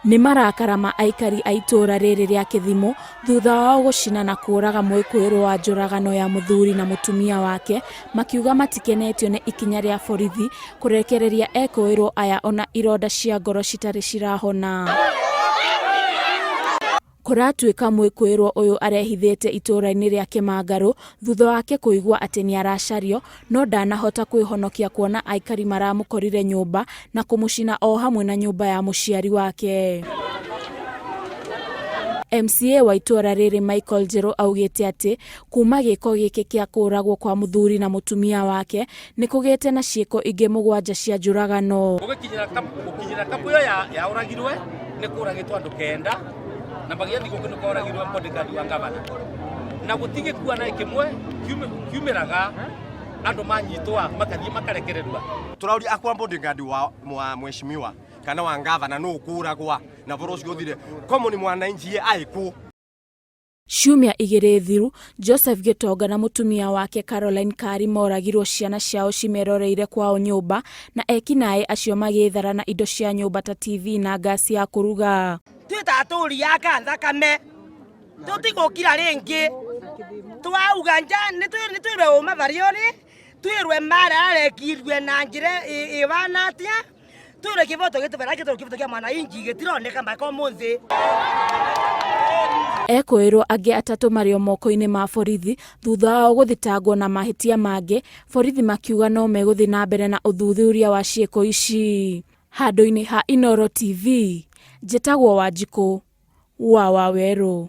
Nĩ marakara ma aikari a itũũra rĩrĩ rĩa Kĩthimũ thutha wao gũcina na kũũraga mwĩkũĩrwo wa njũragano ya mũthuri na mũtumia wake, makiuga matikenetio nĩ ikinya rĩa borithi kũrekereria ekũĩrwo aya ona ironda cia ngoro citarĩ cirahona. Kũratuĩka mwĩkũĩrwo ũyũ arehithĩte itũũra-inĩ rĩa Kĩmangarũ thutha wake kũigua atĩ nĩaracario no ndanahota kwĩhonokia kuona aikari maramũkorire nyũmba na kũmũcina o hamwe na nyũmba ya mũciari wake. MCA wa itũũra rĩrĩ Michael Njerũ augĩte atĩ kuma gĩko gĩkĩ kĩa kũũragwo kwa mũthuri na mũtumia wake nĩ kũgĩte na ciĩko ingĩ mũgwanja cia njũragano. Gũkinyĩra kapu ĩyo yaũragirwe nĩ kũragĩtwo andũ kenda na magĩa thigũkũ nĩ kũragirwe bodyguard wa gavana na gũtigĩkua na kĩmwe kiumĩraga andũ manyitwa makathiĩ makarekererua. Tũrauria akwa bodyguard wa, wa mheshimiwa kana wa gavana nũ ũkũragwa na bũrũ ũcio ũthire common mwananchi ye aikũ. Ciumia igĩrĩ thiru, Joseph Gĩtonga na mũtumia wake Caroline Kari moragirwo ciana ciao cimeroreire kwao nyũmba na ekinaĩ acio magĩthara na indo cia nyũmba ta TV na ngasi ya kũruga. Twĩ ta atũri a Kanthakame tũtigũkira rĩngĩ, twauga nja nĩ twĩrwe ũma varĩa ũrĩ, twĩrwe mara arekirwe na njĩra ĩvana atĩa. Twĩrwe kĩvoto gĩtũbera kĩtũrũ kĩvoto kĩa mwananchi gĩtironeka mpaka ũmũthĩ. Ekũĩrwo angĩ atatũ marĩ o moko-inĩ ma borithi thutha wao gũthitangwo na mahĩtia mangĩ, borithi makiuga no megũthiĩ na mbere na ũthuthuria wa ciĩko ici. Handũ-inĩ ha Inooro TV, njĩtagwo Wanjikũ wa Wawerũ.